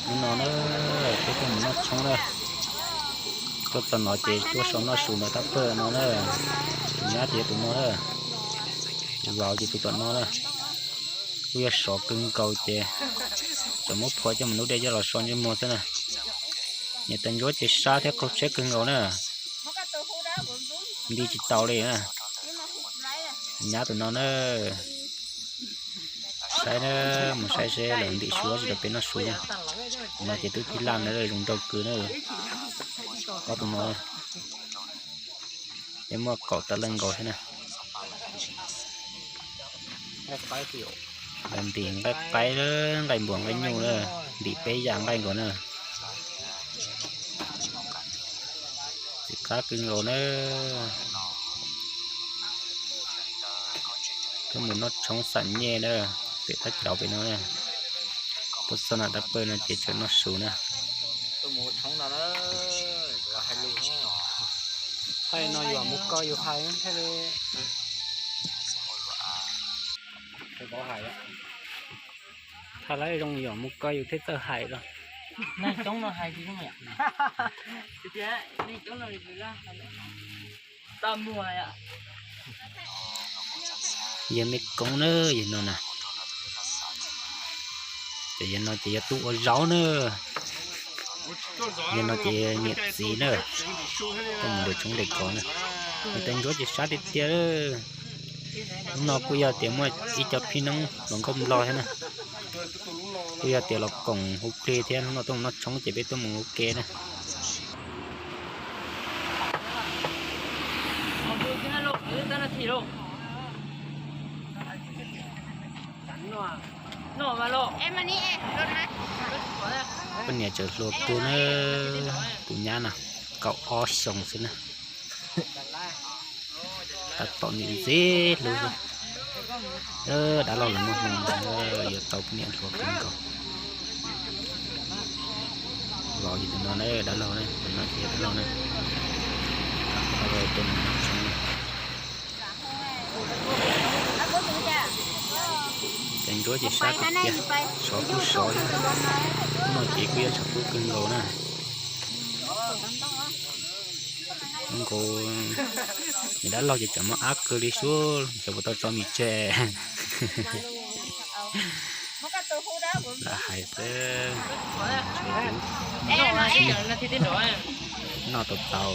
Hnub no na, peb tuaj mus noj tshoob na. Tuaj txog no ces tuaj so noj su ntawm thaj pawg no na. Tus nyab ces yog tus no na. Tus vauv ces tus tom no na. Kuj yog sov kawg nkaus ces tseem muab phua coj mus ntub dej coj los so ntsej muag xwb na. Niam tais ntsuab ces sab thiab qaug tsheb kawg nkaus na. Nti tsis tau li na. Nyab tus no na. Saib na, mus saib seb lawv ntim su dab tsi rau peb noj su na. Tus no ces twb tib laj na, zoo nraug kawg na. Ob tug no ces muaj kaum tawm leej nkaus thiab na. Lawv ntim nqaij qaib, nqaij npuas, nqaij nyuj na, ntim peb yam nqaij nkaus na. Txiv qab kawg nkaus na. Tuaj mus noj tshoob xam nyej na, pem thaj cauv pem no na. Tuaj txog no thaj pawg no ces tseem noj su na. Thaij no yus mus ko yus hais thiaj li, thaij lawv zoo yus mus ko yus thiaj txawj hais los. Neeg coob no hais tsis zoo yom. Yawg Mej Koob na, yawg no na. Ces yawg no ces yog tub ua zaub na. Yawg no ces niam txiv na, tuaj mus nres tshoob nres kos na. Niam tais ntsuab ces sab tiag tiag. Hnub no kuj yog tias muaj ib co phij noob hluas nkauj nplog thiab na, kuj yog tias los koom hu plig thiab, hnub no tuaj mus noj tshoob ces peb tuaj mus ua ke na. Poj niam tseem hluas kawg na, tus nyab no kaum ob xyoos xwb na. Tab tom nim ntxiv hlub. Dab laug los muaj hmoo, yuav tau poj niam hluas kawg nkaus. Vauv ces tus no na, dab laug na, tus no ces yog dab laug na. Tus no ces sab tiag tiag, sov kuj sov, hnub no ces kuj yuav tshav kub kawg nkaus na. Nkaus, niam dab laug ces tseem muaj ab kawg li sub, xyov puas tau tso mis tseg. Lam hais xwb, noj tau tau.